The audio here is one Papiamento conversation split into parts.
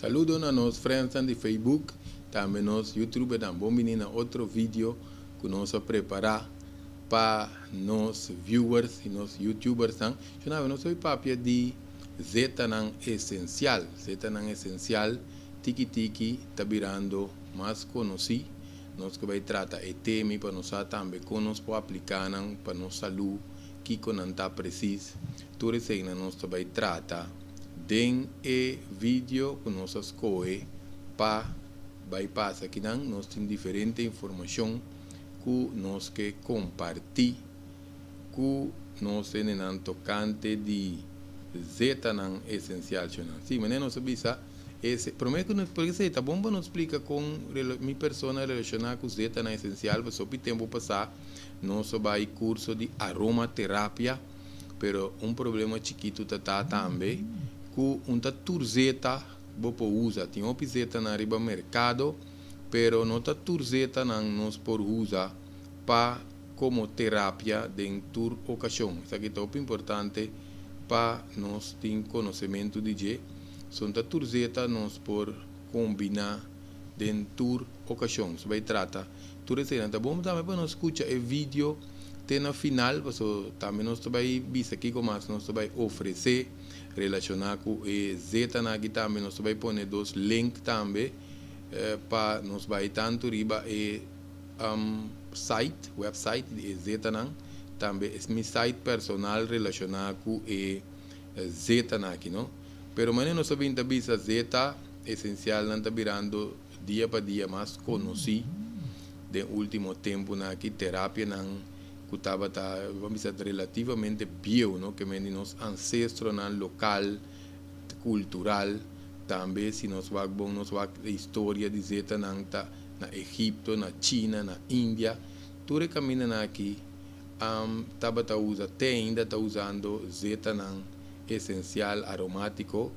Saludo na nos friends di Facebook, tambe nos YouTube, dan bon bini na otro video ku nos a prepará pa nos viewers i nos YouTubers. Nan nos a papia di zetanan esensial. Zetanan esensial tiki tiki ta birando mas konosí. Nos ke bai trata e tema pa nos tambe kon nos por apliká nan pa nos salú, kiko nan ta presis. Tur esei nos bai trata den e video ku nos a skohe pa bai pasa aki nan. Nos tin diferente informashon ku nos ke kompartí ku nos nan tokante di zetanan esensial. Si, mas nos bisa esse promé ku nos, pasobra ta bon pa nos splika kon mi persona relashoná ku zetanan esensial, pasobra tempu pasá nos a bai kurso di aromaterapia, pero un problema chikitu ta tambe ku n' ta tur zeta bo por usa. Tin hopi zetanan riba merkado, pero no ta tur zetanan nos por usa pa komo terapia den tur okashon. Esaki ta importante pa nos tin konosementu di dje. So n' ta tur zeta nos por kombiná den tur okashon. So bai trata tur esei. Ta bon tambe pa nos skucha e video te na final, paso tambe nos bai bisa kiko mas nos bai ofresé relashoná ku e zetanan aki. Tambe nos bai pone dos link tambe pa nos bai tantu riba e site, website di e zetanan, tambe e mi site personal relashoná ku e zetanan aki, no? Pero manera nos a bisa, zeta esensialnan ta birando dia pa dia mas konosí den último tempunan aki. Terapianan ku tabata, ban bisa, relativamente bieu, no? Ke men nos ansestronan lokal, kultural, tambe si nos wak bon, nos wak historia di zetanan ta na Egipto, na China, na India, tur e kamindanan aki tabata usa, te ainda ta usando zetanan esensial aromátiko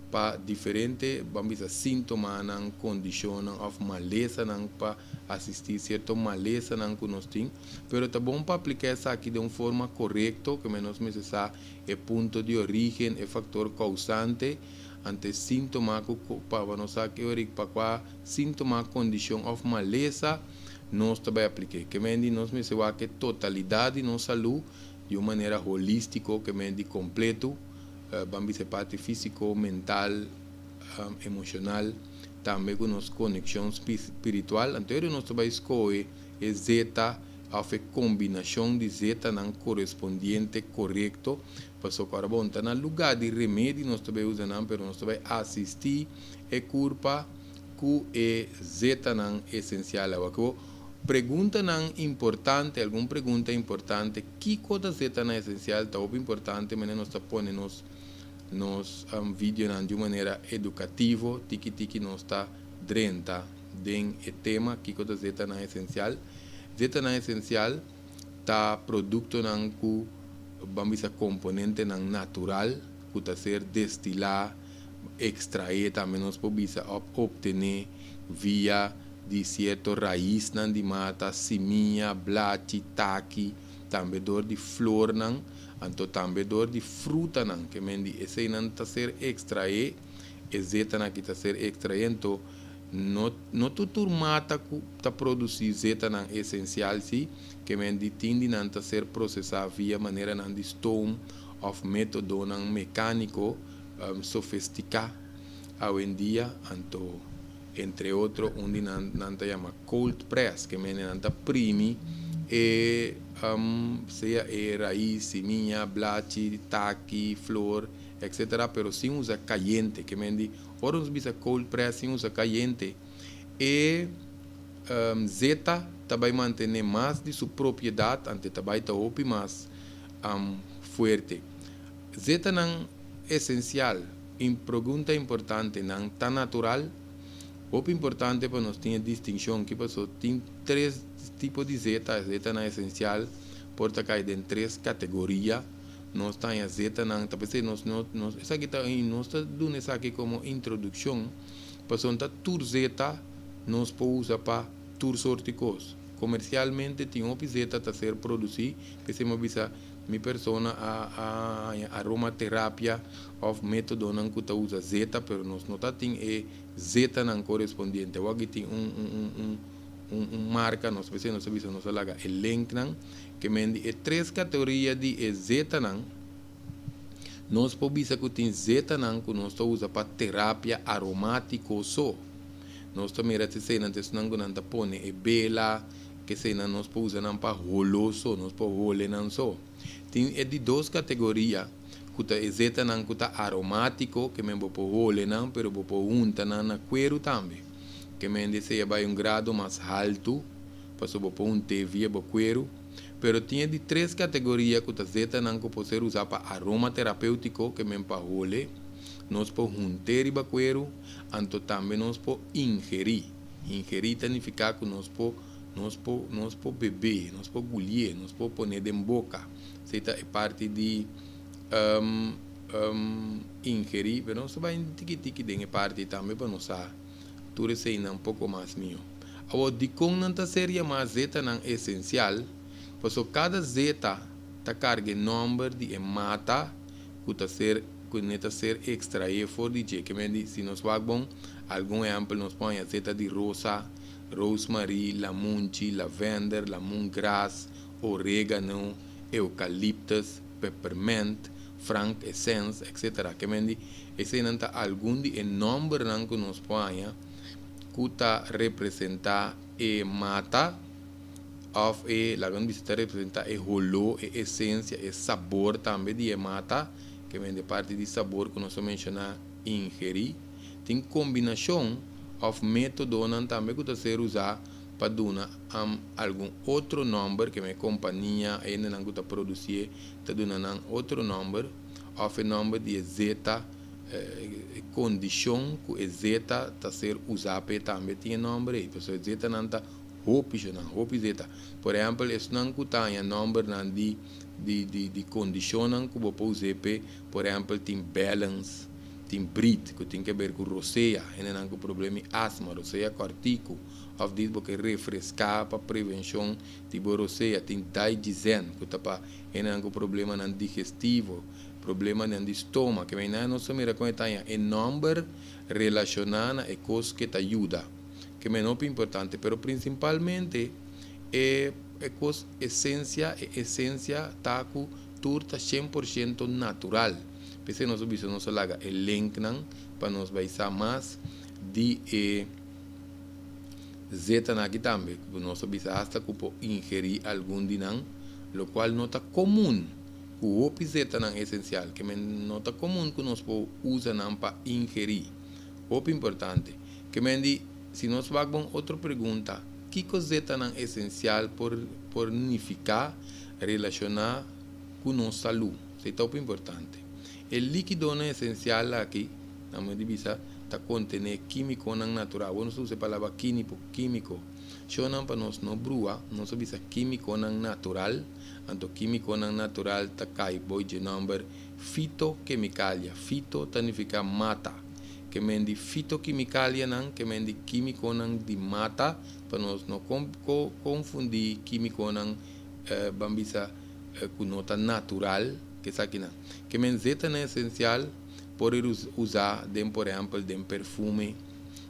pa diferente, ban bisa, síntomanan, kondishonnan òf malesanan, pa asistí sierto malesanan ku nos tin. Pero ta bon pa apliká esaki di un forma korekto, ke nos mester sa e punto di orígen, e faktor kousante, anto síntoma ku pa nos sa pa kua síntoma, kondishon òf malesa nos ta bai apliká. Ke men nos mester wak e totalidat di nos salú di un manera holístiko, ke men di kompleto, ban bisa parti físiko, mental, emoshonal, tambe ku nos konekshon spiritual. Anto nos bai skohe e zeta òf e kombinashon di zetanan korespondiente korekto. Paso awor bon, ta na lugá di remedi nos bai usa nan, pero nos bai asistí e kurpa ku e zetanan esensial. Awor, preguntanan importante, algun pregunta importante: kiko ta zetanan esensial? Ta importante, mas nos ta pone nos video di un manera edukativo, tiki tiki nos ta drenta den e tema kiko ta zetanan esensial. Zetanan esensial ta produktonan ku, ban bisa, komponentenan natural ku ta ser destilá, ekstraé, tambe nos por bisa optené via di sierto raisnan di mata, simia, blachi, taki, tambe dor di flornan, anto tambe dor di frutanan, ke men di eseinan ta ser ekstraé, e zetanan aki ta ser ekstraé. Anto no tur mata ta produsí zetanan esensial si, ke men di tin di nan ta ser prosesá via maneranan di stoom òf métodonan mekániko sofistiká awendia, anto entre otro un di nan nan ta yama cold press, ke men nan ta primi e sea e rais, simia, blachi, taki, flor, etc., pero sin usa kayente. Ke men di ora nos bisa cold press sin usa kayente, e zeta ta bai mantené mas di su propiedat, anto ta bai ta hopi mas fuerte. Zetanan esensial, un pregunta importante: nan ta natural? Hopi importante pa nos tin distinshon ku paso tin tres tipo di zeta. Zetanan esensial por ta kai den tres kategoria. Nos tin zetanan, ta pensá nos esaki ta nos ta duna esaki komo introdukshon, paso n' ta tur zeta nos por usa pa tur sorto di kos. Komersialmente tin hopi zeta ta ser produsí, p'esei mi a bisa. Mi persona a haña aromaterapia òf métodonan ku ta usa zeta, pero nos no ta tin e zetanan korespondiente. Awor aki tin un un un un un marka, nos p'esei nos a bisa nos a laga e linknan ke men di e tres kategoria di e zetanan. Nos por bisa ku tin zetanan ku nos ta usa pa terapia aromátiko so. Nos ta mira eseinan ta esnan ku nan ta pone e bela, Keseinan nos por usa nan pa holo so, nos por hole nan so. Tin e di dos kategoria ku ta e zetanan ku ta aromátiko, ke men bo por hole nan pero bo por hunta nan na kueru tambe. Ke men di esei a bai un grado mas haltu, pasobra bo por hunt'é via bo kueru. Pero tin e di tres kategoria ku ta zetanan ku por ser usá pa aromaterapéutiko, ke men pa hole, nos por hunt'é riba kueru, anto tambe nos por ingerí. Ingerí ta nifiká ku nos por nos por nos por bebé, nos por gulié, nos por poné den boka. Esei ta e parti di ingerí, pero nos ta bai tiki tiki den e parti tambe pa nos sa tur eseinan poko mas mihó. Awor, dikon nan ta ser yamá zetanan esensial? Pasobra kada zeta ta karga e nòmber di e mata ku ta ser ku ne ta ser ekstraé for di dje. Ke men di, si nos wak bon, algun ehèmpel nos por haña zeta di rosa, roosmarie, lamunchi, lavender, lamungras, orégano, eukaliptus, peperment, frank-essens, etcetera. Ke men di, eseinan ta algun di e nòmbernan ku nos por haña ku ta representá e mata òf e, laga nos bisa, ta representá e holó, e esensia, e sabor tambe di e mata, ke men di e parti di sabor ku nos a menshoná, ingerí. Tin kombinashon òf métodonan tambe ku ta ser usá pa duna algun otro nòmber, ke men e kompania, e hendenan ku ta produsié ta duna nan otro nòmber, òf e nòmber di e zeta, e kondishon ku e zeta ta ser usá p'e tambe tin e nòmber ei. Pasobra e zetanan ta hopi shonnan, hopi zeta. Por ehèmpel, esnan ku ta haña nòmbernan di di di di kondishonnan ku bo por us'é p'e, por ehèmpel tin balance, tin breathe ku tin keber ku rosea, hendenan ku problema di asma, rosea kòrtiku, òf dis bo ke refreská pa prevenshon di bo rosea, tin Digizen ku ta pa hendenan ku problemanan digestivo, problemanan di stoma, ke meinan nos ta mira kon e ta haña e nòmber relashoná na e kos ke ta yuda, ke mei hopi importante, pero prinsipalmente e e kos esensia, e esensia ta ku tur ta 100% natural. P'esei nos a bisa nos a laga e linknan pa nos bai sa mas di e zetanan aki tambe. Ku nos a bisa hasta ku por ingerí algun di nan, lokual no ta komun ku hopi zetanan esensial, ke men no ta komun ku nos por usa nan pa ingerí. Hopi importante. Ke men di, si nos wak bon otro pregunta, kiko zetanan esensial por por nifiká relashoná ku nos salú? Esei ta hopi importante. E líkidonan esensial aki, na mi di bisa, ta kontené kímikonan natural. Awor nos ta usa e palabra kínipo, kímiko. Shownan pa nos no brua, nos a bisa kímikonan natural. Anto kímikonan natural ta kai bou dje nòmber fitokemikalia. Fito ta nifiká mata. Ke men di fitokimikalianan, ke men di kímikonan di mata, pa nos no konfundí kímikonan, ban bisa, ku no ta natural ku esakinan. Ke men zetanan esensial por ir usá den por ehèmpel den perfume,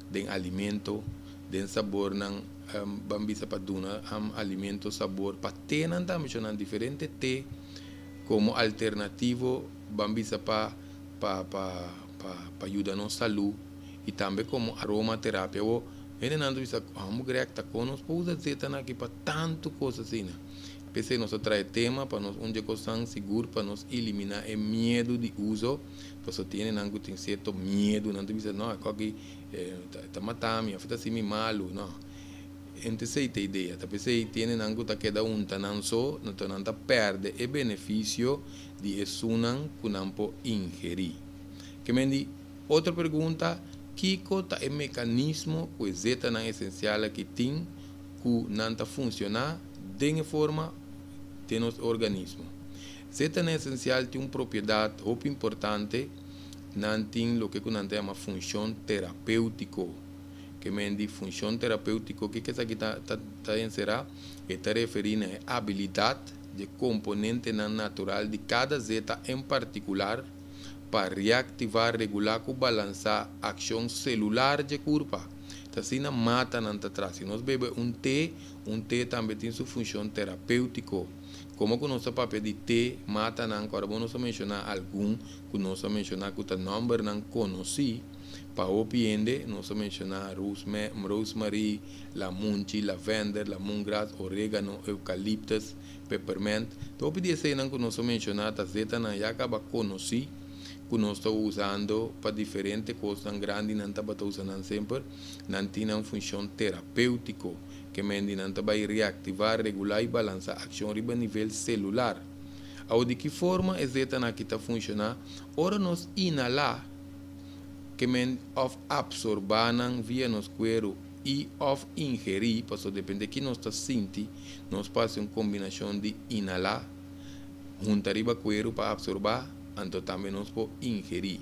den alimento, den sabornan ban bisa pa duna alimento sabor, pa tenan tambe shon diferente te komo alternativo ban bisa pa pa pa pa yuda nos salú i tambe komo aromaterapia. Awor hendenan ta bisa amo Greg ta kon nos por usa zetanan aki pa tantu kos asina? P'esei nos a trae tema pa nos un dje kosnan sigur pa nos eliminá e miedu di uso, pasobra tin hendenan ku tin sierto miedu, nan ta bisa no e kòki ta mata mi òf e ta hasi mi malu, no. Enta esei ta e idea, ta p'esei tin hendenan ku ta keda hunta nan so, anto nan ta pèrdè e benefisio di esunnan ku nan por ingerí. Ke men di, otro pregunta, kiko ta e mekanismo ku e zetanan esensial aki tin ku nan ta funshoná den e forma den nos organismo. Zetanan esensial tin un propiedat hopi importante, nan tin loke ku nan ta yama funshon terapéutiko. Ke men di funshon terapéutiko, kiko esaki ta ta enserá? E ta referí na e abilidat. di komponentenan natural di kada zeta en partikular pa reaktivá, regulá ku balansá akshon selular dje kurpa. Ta asina matanan ta traha. Si nos bebe un te, un te tambe tin su funshon terapéutiko. Komo ku nos ta papia di te, matanan, ku ora bo nos a menshoná algun ku nos a menshoná ku ta nòmbernan konosí pa hopi hende, nos a menshoná rosemary, lamunchi, lavender, lemongrass, orégano, eukaliptus, pepermint. Ta hopi di eseinan ku nos a menshoná ta zetanan ya kaba konosí ku nos ta usando pa diferente kosnan grandi nan tabata usa nan semper. Nan tin nan funshon terapéutiko, ke men di nan ta bai reaktivá, regulá i balansá akshon riba nivel selular. Awor di ki forma e zetanan aki ta funshoná? Ora nos inhalá, ke men òf apsorbá nan via nos kueru i òf ingerí, pasobra depende ki nos ta sinti, nos por hasi un kombinashon di inhalá, hunta riba kueru pa apsorbá, anto tambe nos por ingerí.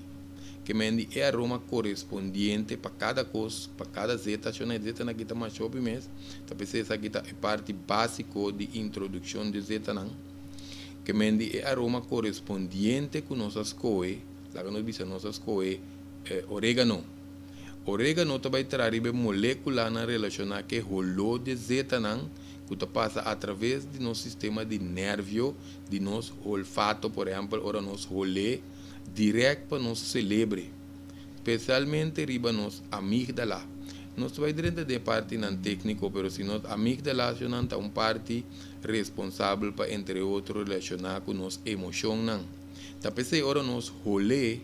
Ke men di e aroma korespondiente pa kada kos, pa kada zeta, shon e zetanan aki ta masha hopi mes, ta p'esei esaki ta e parti básiko di introdukshon di zetanan. Ke men di e aroma korespondiente ku nos a skohe, laga nos bisa nos a skohe orégano. Orégano ta bai traha riba e molekulanan relashoná ku e holó di e zetanan ku ta pasa atraves di nos sistema di nervio, di nos olfato, por ehèmpel ora nos holé dirèkt pa nos selebre, spesialmente riba nos amígdala. Nos ta bai drenta den e partinan tékniko, pero si nos amígdala nan ta un parti responsabel pa entre otro relashoná ku nos emoshonnan. Ta p'esei ora nos holé,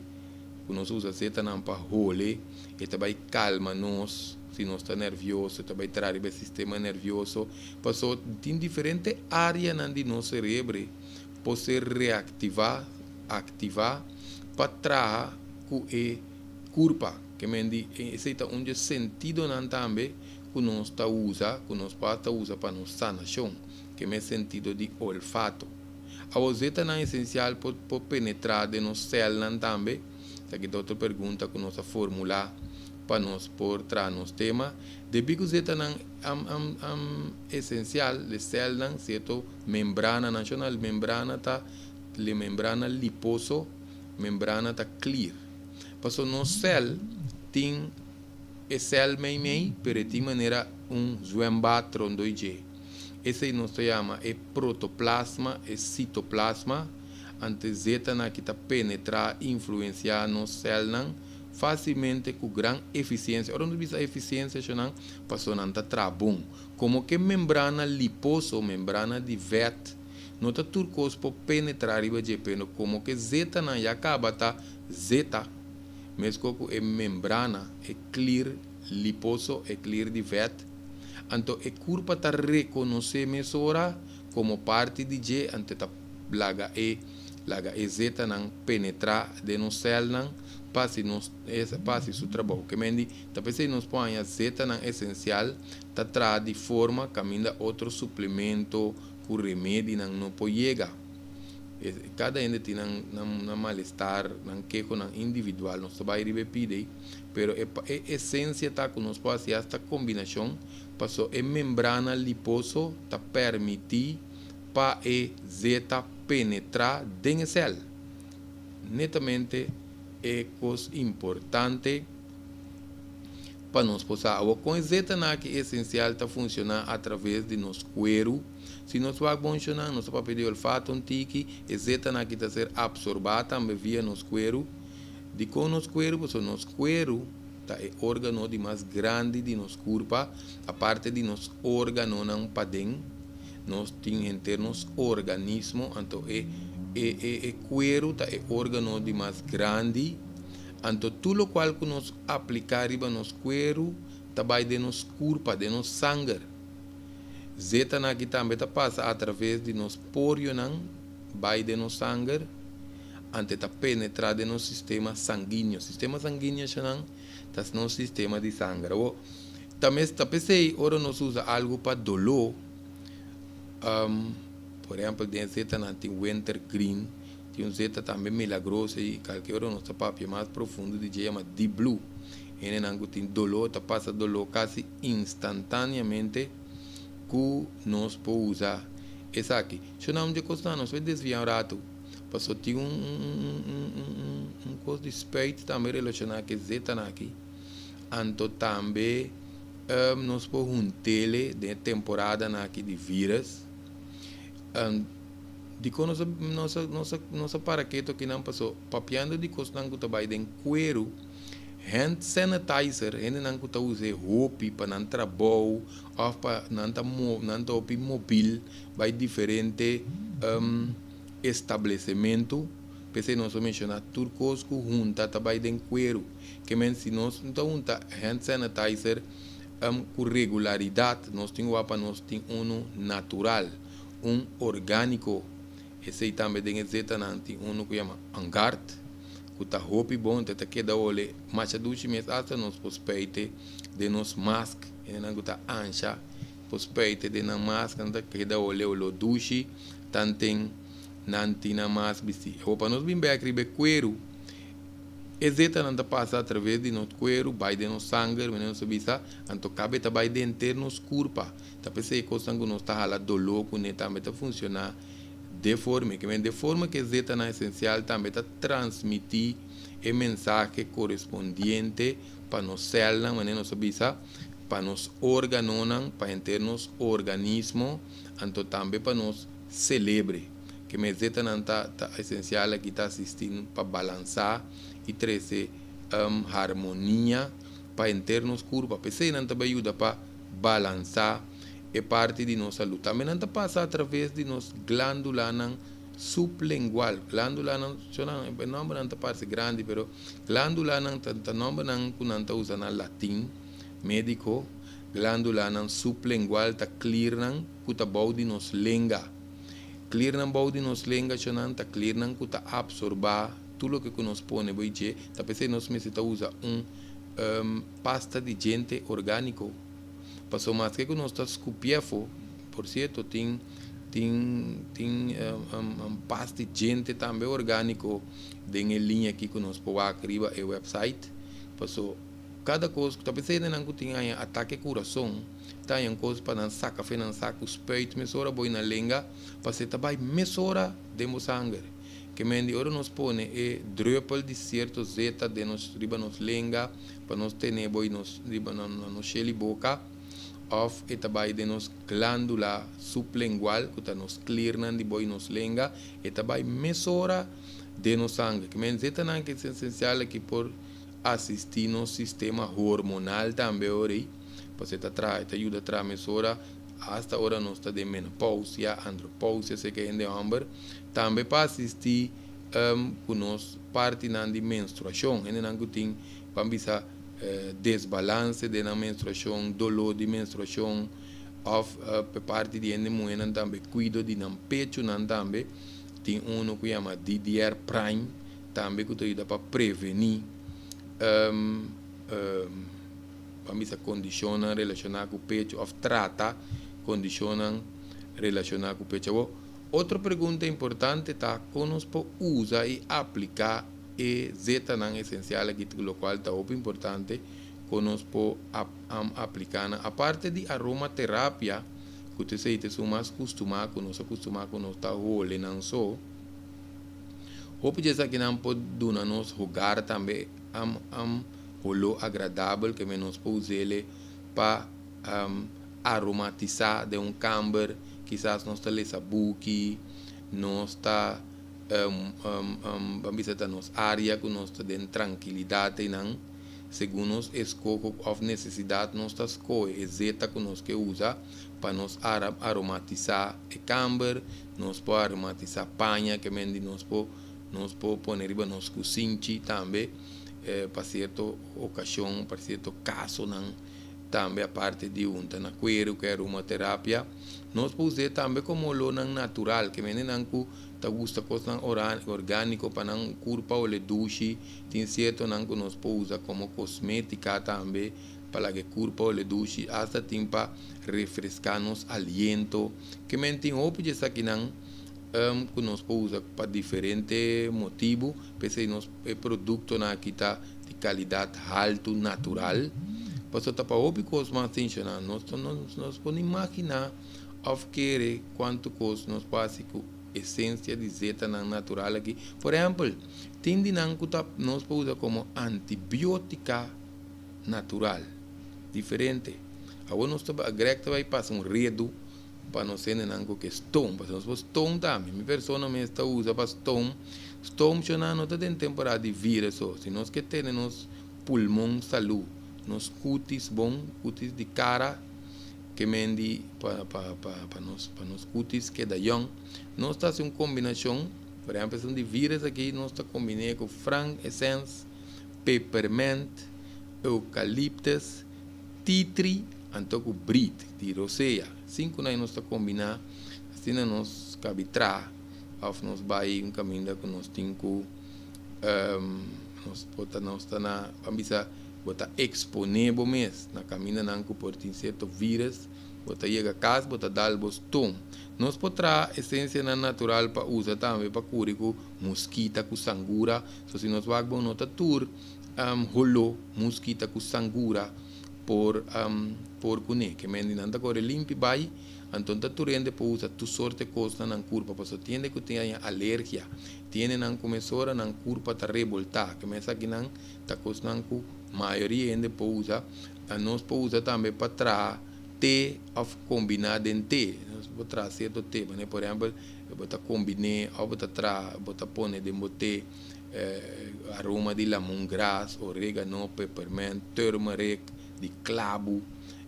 ku nos usa zetanan pa hole, e ta bai kalma nos si nos ta nervioso, e ta bai traha riba e sistema nervioso, paso tin diferente áreanan di nos serebre por ser reaktivá, aktivá, pa traha ku e kurpa. Ke men di esei ta un di e sentidonan tambe ku nos ta usa, ku nos por ta usa pa nos sanashon, ke men sentido di olfato. Awor zetanan esensial por por penetrá den nos sèlnan tambe? Esaki ta otro pergunta ku nos a formulá pa nos por traha nos tema. Debí ku zetanan esensial de sèlnan, sierto membrana nashonal, membrana ta le membrana liposo, membrana ta klier. Pasobra nos sèl tin e sèl meimei, pero e tin manera un zwembad rondó dje. Esei nos ta yama e protoplasma, e sitoplasma. Ante zetanan aki ta penetrá, influensiá nos sèlnan fásilmente ku gran efisiensia. Ora nos bisa efisiensia shonnan, pasobra nan ta traha bon. Komo ke membrana liposo, membrana di vèt, no ta tur kos por penetrá riba dje, pero komo ke zetanan ya kaba ta zeta, meskos ku e membrana, e klir liposo, e klir di vèt, anto e kurpa ta rekonosé mesora komo parti di dje, anto e ta laga e laga e zetanan penetrá den nos sèlnan pa hasi nos pa hasi su trabou. Ke men di ta p'esei nos por haña zetanan esensial ta traha di forma kaminda otro suplemento ku remedinan no por yega. Kada hende tin nan nan malestar, nan kehonan individual, nos ta bai riba e pida ei, pero e e esensia ta ku nos por hasi asta kombinashon paso e membrana liposo ta permití pa e zeta penetrá den e sèl. Netamente e kos importante pa nos por sa. Awor kon e zetanan aki esensial ta funshoná atraves di nos kueru? Si nos wak bon shonan, nos ta papia di olfato un tiki, e zetanan aki ta ser apsorbá tambe via nos kueru. Dikon nos kueru? Pasobra nos kueru ta e órgano di mas grandi di nos kurpa, aparte di nos órganonan paden, nos tin henter nos organismo, anto e e e e kueru ta e órgano di mas grandi, anto tur lokual ku nos apliká riba nos kueru ta bai den nos kurpa, den nos sanger. Zetanan aki tambe ta pasa atraves di nos porionan bai den nos sanger, ante ta penetrá den nos sistema sanguíneo. Sistema sanguíneo eshanan ta nos sistema di sanger. Awor, ta mes ta p'esei ora nos usa algu pa doló, por ehèmpel den e zetanan tin wintergreen, tin un zeta tambe milagroso i kalke ora nos ta papia mas profundo di dje yama deep blue. Hendenan ku tin doló ta pasa doló kasi instantáneamente ku nos por usa. Esaki. Shonnan un dje kosnan nos bai desviá un ratu, paso tin un un un un un kos di spuit tambe relashoná ku e zetanan aki. Anto tambe nos por hunt'ele den e temporadanan aki di vírus. Dikon nos a nos a nos a nos a para ketu akinan? Paso papiando di kosnan ku ta bai den kueru, hand sanitizer, hendenan ku ta usa e hopi pa nan trabou òf pa nan ta nan ta hopi mobil bai diferente establesementu, p'esei nos a menshoná tur kos ku hunta ta bai den kueru. Ke men si nos no ta hunta hand sanitizer ku regularidat, nos tin wak pa nos tin unu natural. Un orgániko, esei tambe den e zetanan tin unu ku yama Angard, ku ta hopi bon, te ta keda ole masha dushi mes, asta nos por spuite den nos mask, hendenan ku ta ansha por spuite den nan mask, nan ta keda ole oló dushi, tanten nan tin nan mask bisti. Awor pa nos bin bek riba e kueru. E zetanan ta pasa atraves di nos kueru, bai den nos sanger, manera nos ta bisa, anto kabe ta bai den henter nos kurpa. Ta p'esei e kosnan ku nos ta hala doló kuné tambe ta funshoná de forma. Ke men de forma ku e zetanan esensial tambe ta transmití e mensahe korespondiente pa nos sèlnan, manera nos ta bisa, pa nos órganonan, pa henter nos organismo, anto tambe pa nos selebre. Ke mezetanan ta ta esensial aki ta asistí pa balansá i trese harmonia pa henter nos kurpa. P'esei nan ta bai yuda pa balansá e parti di nos salú. Tambe nan ta pasa atraves di nos glándulanan suplengual. Glándulanan, shonnan, e nòmbernan ta parse grandi, pero glándulanan ta ta nòmbernan ku nan ta usa na latin médiko. Glándulanan suplengual ta klirnan ku ta bou di nos lenga. Klirnan bou di nos lenga chonan ta klirnan ku ta apsorbá tur loke ku nos pone bo i dje. Ta p'esei nos mester ta usa un pasta di djente orgániko. Paso maske ku nos ta skupié afó, por sierto tin tin tin pasta di djente tambe orgániko den e liña aki ku nos por wak riba e wèpsait. Paso kada kos, ta p'esei nan ku tin haña atake kurason. Ta haña un kos pa nan saka fe nan saku spuit mesora boi na lenga pase ta bai mesora den bo sanger. Ke men di ora nos pone e drupel di sierto zeta den nos riba nos lenga pa nos tene boi nos riba na nos sheli boka of e ta bai den nos glandula sublingual ku ta nos kliernan di boi nos lenga e ta bai mesora den nos sanger. Ke men zetanan ke esensial aki por asisti nos sistema hormonal tambe ora ei. Pasobra e ta traha, e ta yuda traha mesora hasta ora nos ta den menopausia, andropausia seka hende hòmber. Tambe pa asistí ku nos partinan di menstruashon. Hendenan ku tin, ban bisa, desbalanse den nan menstruashon, doló di menstruashon òf pa e parti di hende muhénan tambe kuido di nan pechunan tambe. Tin unu ku yama DDR Prime tambe ku ta yuda pa prevení. Ban bisa kondishonnan relashoná ku pechu òf trata kondishonnan relashoná ku pechu. Awor, otro pregunta importante ta kon nos por usa i apliká e zetanan esensial aki, lokual ta hopi importante kon nos por apliká nan. Aparte di aromaterapia, ku ta esei ta esun mas kustumá ku nos a kustumá ku nos ta hole nan so, hopi di esakinan por duna nos hogar tambe Holó agradabel ke men nos por us'ele pa aromatisá den un kamber. Kisas nos ta lesa buki, nos ta ban bisa ta nos área ku nos ta den trankilidat einan. Segun nos eskoho òf nesesidat nos ta skohe e zeta ku nos ke usa pa nos aromatisá e kamber. Nos por aromatisá paña ke men di nos por Nos por pone riba nos kusinchi tambe pa sierto okashon, pa sierto kasonan tambe aparte di unta na kueru ku e aromaterapia. Nos por us'é tambe komo olornan natural, ke mendenan ku ta gusta kosnan orgániko pa nan kurpa ole dushi, tin siertonan ku nos por usa komo kosmétika tambe pa laga e kurpa ole dushi, asta tin pa refreská nos aliento. Ke men tin hopi di esakinan. Ku nos por usa pa diferente motibu, p'esei nos e produktonan aki ta di kalidat haltu natural. Pasobra ta pa hopi kos mas tenshoná. Nos nos por imaginá òf kere kuantu kos nos por hasi ku esensia di zetanan natural aki. Por ehèmpel, tin di nan ku ta nos por usa komo antibiótika natural. Diferente. Awor nos ta Greg ta bai pasa un redu pa nos hendenan ku ke stoom. Pasobra nos por stoom tambe. Mi persona mes ta usa pa stoom. Stoom shona no ta den temporada di virus so. Si nos ke tene nos pulmon salú, nos kutis bon, kutis di kara, ke mendi pa pa pa pa nos pa nos kutis keda yòn. Nos ta hasi un kombinashon, por ehèmpel esun di virus aki nos ta kombin'é ku frankincense, peperment, eukaliptus, tea tree anto ku brit di rosea. Sinkunan nos ta kombiná asina nos kabi traha òf nos bai un kaminda ku nos tin ku nos por ta nos ta na ban bisa bo ta eksponé bo mes na kamindanan ku por tin sierto vírus. Bo ta yega kas bo ta dal bo stom. Nos por traha esensianan natural pa usa tambe pa kuri ku muskita ku sangura. So si nos wak bon no ta tur holó muskita ku sangura por por kuné. Ke men di nan ta kore limpi bai, anto ta tur hende por usa tur sorte kos na nan kurpa pasobra tin hende ku tin aña alergia, tin hende nan ku mesora nan kurpa ta reboltá. Ke men esakinan ta kosnan ku mayoria hende por usa. Nos por usa tambe pa traha te òf kombiná den te. Nos por traha sierto te, manera por ehèmpel bo ta kombiné òf bo ta traha bo ta pone den bo te aroma di lamongras, oregano, peperment, turmeric, di klabu,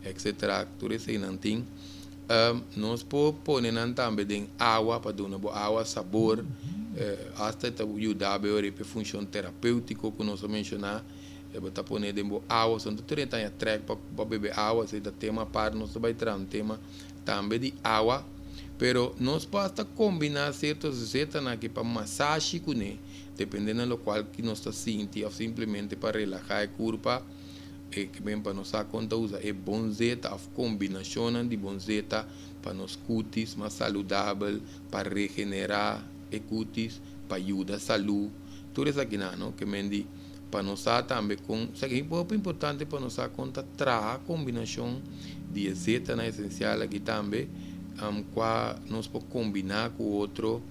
etcetera. Tur eseinan tin. Nos por pone nan tambe den awa pa duna bo awa sabor. Asta e ta yuda bo riba e funshon terapéutiko ku nos a menshoná. Bo ta pone den bo awa. So no ta tur hende ta haña trèk pa bebe awa. Esei ta tema apart. Nos ta bai traha un tema tambe di awa. Pero nos por hasta kombiná sierto zetanan aki pa masashi kuné, depende na lokual ki nos ta sinti òf simplemente pa relahá e kurpa. E ke ben pa nos sa kon ta usa e bon zeta òf kombinashonnan di bon zeta pa nos kutis mas saludabel, pa regenerá e kutis, pa yuda salú. Tur esakinan, no? Ke men di pa nos sa tambe kon, esaki hopi importante pa nos sa kon ta traha kombinashon di e zetanan esensial aki tambe, kua nos por kombiná ku otro,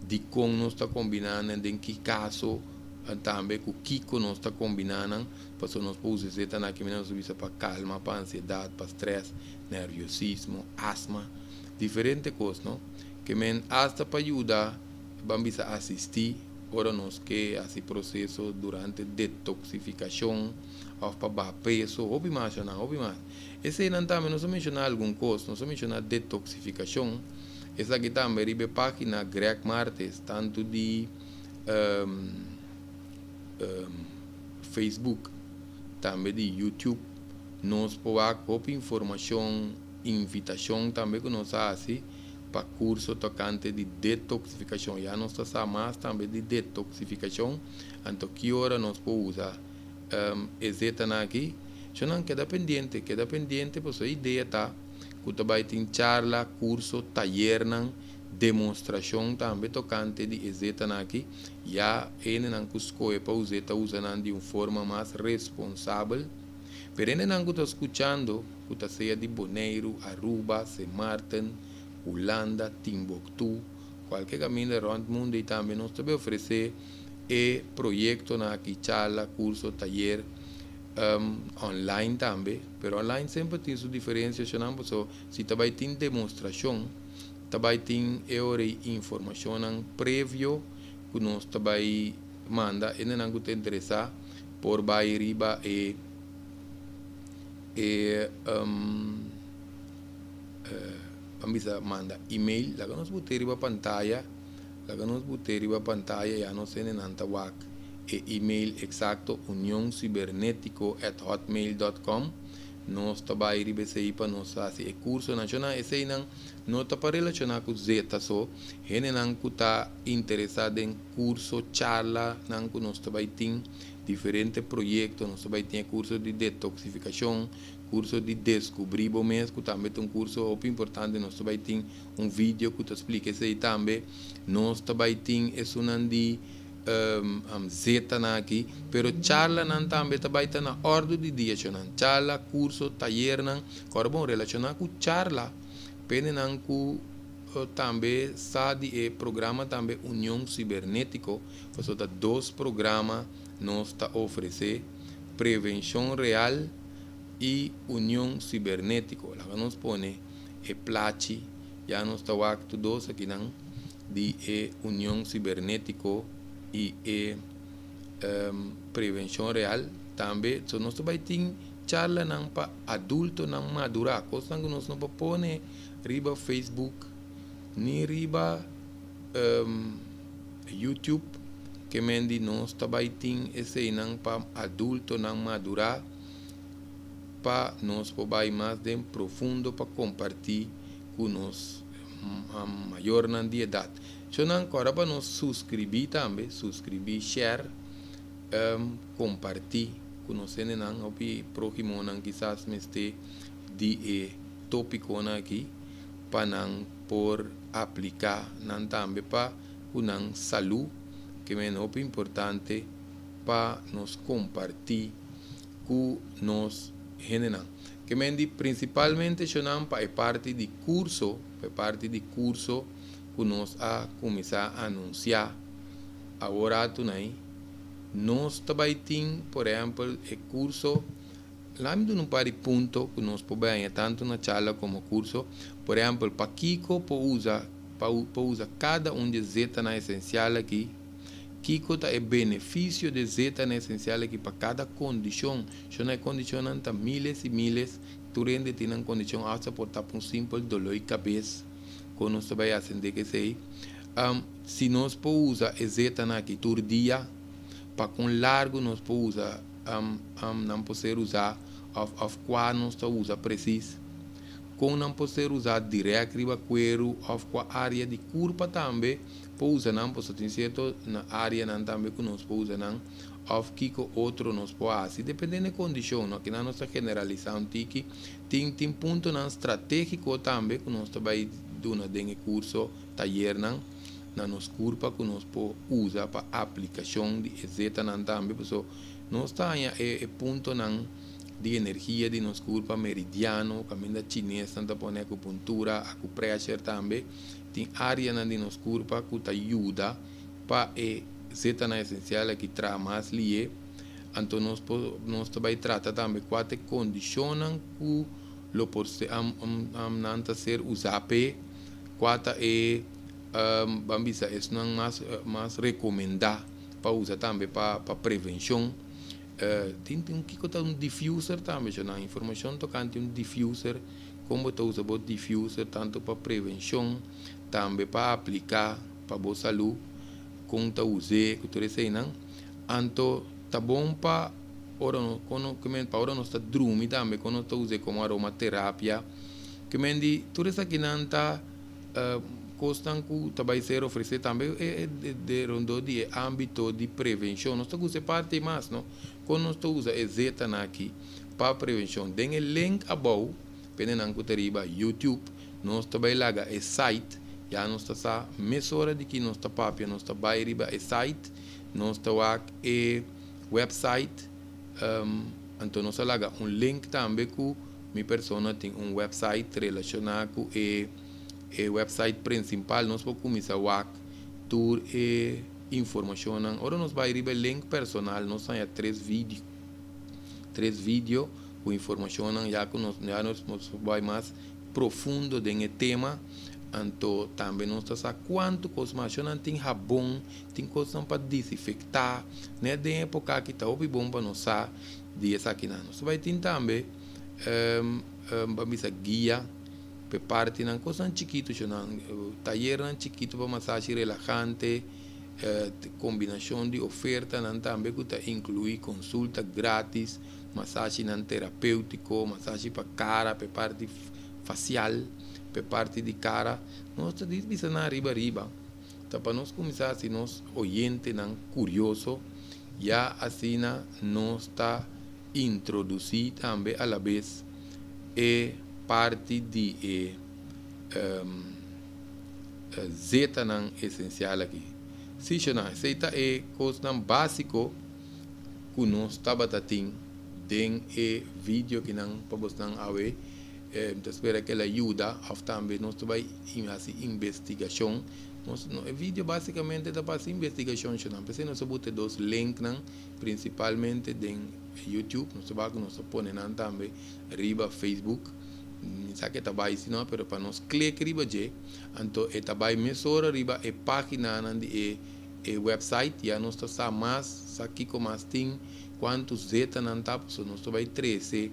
dikon nos ta kombiná nan, den ki kaso tambe ku kiko nos ta kombiná nan, pasobra nos por usa e zetanan aki manera nos a bisa pa kalma, pa ansiedat, pa strès, nerviosismo, asma, diferente kos, no? Ke men asta pa yuda. Ban bisa asistí ora nos ke hasi proseso durante detoksifikashon òf pa baha peso, hopi mas shona, hopi mas. Eseinan tambe nos a menshoná algun kos, nos a menshoná detoksifikashon, esaki tambe riba e página Greg Martes, tantu di Facebook, tambe di YouTube, nos por wak hopi informashon, invitashon tambe ku nos a hasi. pa kurso tokante di detoksifikashon. Ya nos ta sa mas tambe di detoksifikashon, anto ki ora nos por usa e zetanan aki? Shonnan keda pendiente, keda pendiente pasobra e idea ta ku ta bai tin charla, kurso, tayernan, demostrashon tambe tokante di e zetanan aki. Ya hendenan ku skohe pa us'é ta usa nan di un forma mas responsabel. Pero hendenan ku ta skuchando ku ta sea di Boneiru, Aruba, Sint Maarten, Hulanda, Timbuktu, kualke kaminda rònt mundu i tambe nos ta bay ofresé e proyektonan aki, charla, kurso, tayer, online tambe, pero online semper tin su diferensiashonnan pasobra si ta bay tin demostrashon ta bay tin e ora ei informashonnan previo ku nos ta bay manda hendenan ku ta interesá por bay riba e E ban bisa manda email laga nos bute riba pantaya laga nos bute riba pantaya ya nos hendenan ta wak e email eksakto unioncibernetico at hotmail dot com nos ta bai riba esei pa nos hasi e kursonan shona eseinan no ta pa relashona ku zeta so hendenan ku ta interesa den kurso charla nan ku nos ta bai tin Diferente proyekto, nos ta bai tin e kurso di detoksifikashon, kurso di deskubrí bo mes, ku tambe ta un kurso hopi importante, nos ta bai tin un video ku ta splika esei tambe. Nos ta bai tin esunnan di zetanan aki, pero charlanan tambe ta bai ta na òrdu di dia shonnan, charla, kurso, tayernan, ku ora bon relashoná ku charla. Pa hendenan ku tambe sa di e programa tambe Union Sibernetiko, pasobra ta dos programa nos ta ofresé, Prevenshon Real i Union Sibernetiko. Laga nos pone e plachi, ya nos ta wak tur dos akinan di e Union Sibernetiko i e Prevenshon Real tambe. So nos ta bai tin charlanan pa adultonan madurá, kosnan ku nos no por pone riba Facebook ni riba YouTube, ke men di nos ta bai tin eseinan pa adultonan madurá pa nos por bai mas den profundo pa kompartí ku nos mayornan di edat. Shownan kòrda pa nos suskribí tambe, suskribí, share, kompartí ku nos hendenan, hopi próhimonan kisas mester di e tópikonan aki pa nan por apliká nan tambe pa ku nan salú, ke men hopi importante pa nos kompartí ku nos hendenan. Ke men di prinsipalmente shownan pa e parti di kurso, pa e parti di kurso ku nos a kuminsá anunsiá awor atu nai, nos ta bai tin por ehèmpel e kurso. Laat mi duna un par di punto ku nos por bai haña tantu na charla komo kurso. Por ehèmpel, pakiko por usa pa por usa kada un di e zetanan esensial aki? Kiko ta e benefisio di e zetanan esensial aki pa kada kondishon? Shon e kondishonnan ta miles i miles, tur hende tin nan kondishon, asta por ta pa un simpel doló di kabes kon nos ta bai asendé ku esei. Si nos por usa e zetanan aki tur dia, pa kon largu nos por usa nan por ser usá òf òf kua nos ta usa presis. Kon nan por ser usá dirèkt riba kueru òf kua área di kurpa tambe por usa nan, pasobra tin sierto na áreanan tambe ku nos por usa nan òf kiko otro nos por hasi depende di e kondishon, no? Akinan nos ta generalisá un tiki. Tin tin puntonan stratégiko tambe ku nos ta bai duna den e kurso, tayernan na nos kurpa ku nos por usa pa aplikashon di e zetanan tambe, paso nos ta haña e e puntonan di energia di nos kurpa meridiano kaminda chinesnan ta pone akupuntura, akupressure tambe, tin areanan di nos kurpa ku ta yuda pa e zetanan esensial aki traha mas lié, anto nos por nos ta bai trata tambe kua ta e kondishonnan ku lo por nan ta ser usá p'e. Kua ta e, ban bisa, esnan mas mas rekomendá pa usa tambe pa pa prevenshon? Tin tin kiko ta un diffuser tambe sho nan informashon tokante un diffuser, kon bo ta usa bo diffuser tantu pa prevenshon tambe pa apliká pa bo salú, kon ta us'é ku tur eseinan. Anto ta bon pa ora no kon no pa ora nos ta drumi tambe kon nos ta us'é komo aromaterapia. Ke men di tur esakinan ta kosnan ku ta bai ser ofresé tambe e de rondó di e ámbito di prevenshon. Nos ta gusta e parti ei mas, no? Kon nos ta usa e zetanan aki pa prevenshon? Den e link abou, pendenan ku ta riba YouTube, nos ta bai laga e site, ya nos ta sa mesora di ki nos ta papia, nos ta bai riba e site, nos ta wak e website, anto nos a laga un link tambe ku Mi persona tin un website relaciona cu e e website principal nos por cuminsa wak tur e informacionnan. Ora nos bay riba e link personal nos haya tres video tres video cu informacionnan ya cu nos ya nos por bay mas profundo den e tema anto tambe nos ta sa cuanto cos mas. Shownan tin habon tin cosnan pa disinfecta net den epoca aki ta hopi bon pa nos sa di esakinan. Nos ta bai tin tambe ban bisa guia pa e partinan, kosnan chikitu shownan, tayernan chikitu pa masashi relahante, kombinashon di ofertanan tambe ku ta inkluí konsulta gratis, masashinan terapéutiko, masashi pa kara, pa e parti fasial, pa e parti di kara. Nos ta bisa nan ariba ariba. Ta pa nos kuminsá hasi nos oyentenan kurioso, ya asina nos ta introdusí tambe alabes e parti di e zetanan esensial aki. Sí, shona, esei ta e kosnan básiko ku nos tabata tin den e video kinan pa bosnan awe. Ta spera ku el a yuda òf tambe nos ta bai hasi investigashon. Nos, no, e video básikamente ta pa hasi investigashon shonnan. P'esei nos a buta e dos linknan prinsipalmente den YouTube. Nos ta wak nos ta pone nan tambe riba Facebook. Mi sa ku e ta bai si no, pero pa nos klik riba dje, anto e ta bai mesora riba e páginanan di e website. Ya nos ta sa mas, sa kiko mas tin, kuantu zetanan ta, pasobra nos ta bai trese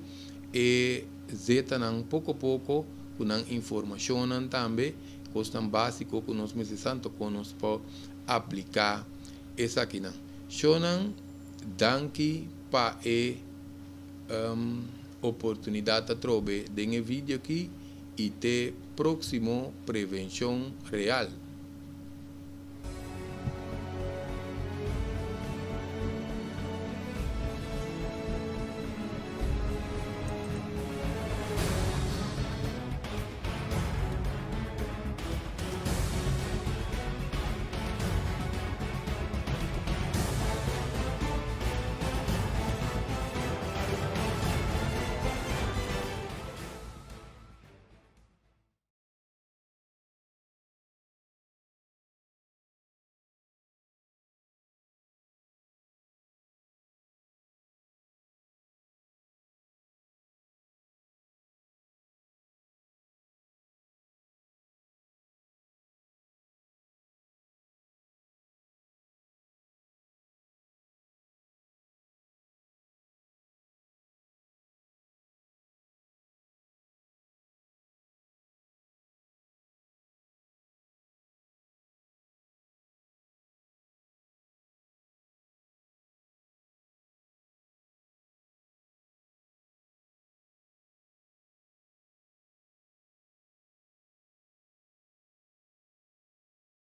e zetanan poko poko ku nan informashonnan tambe, kosnan básiko ku nos mester sa, anto kon nos por apliká esakinan. Shonnan, danki pa e oportunidat atrobe den e video aki i te próksimo Prevenshon Real.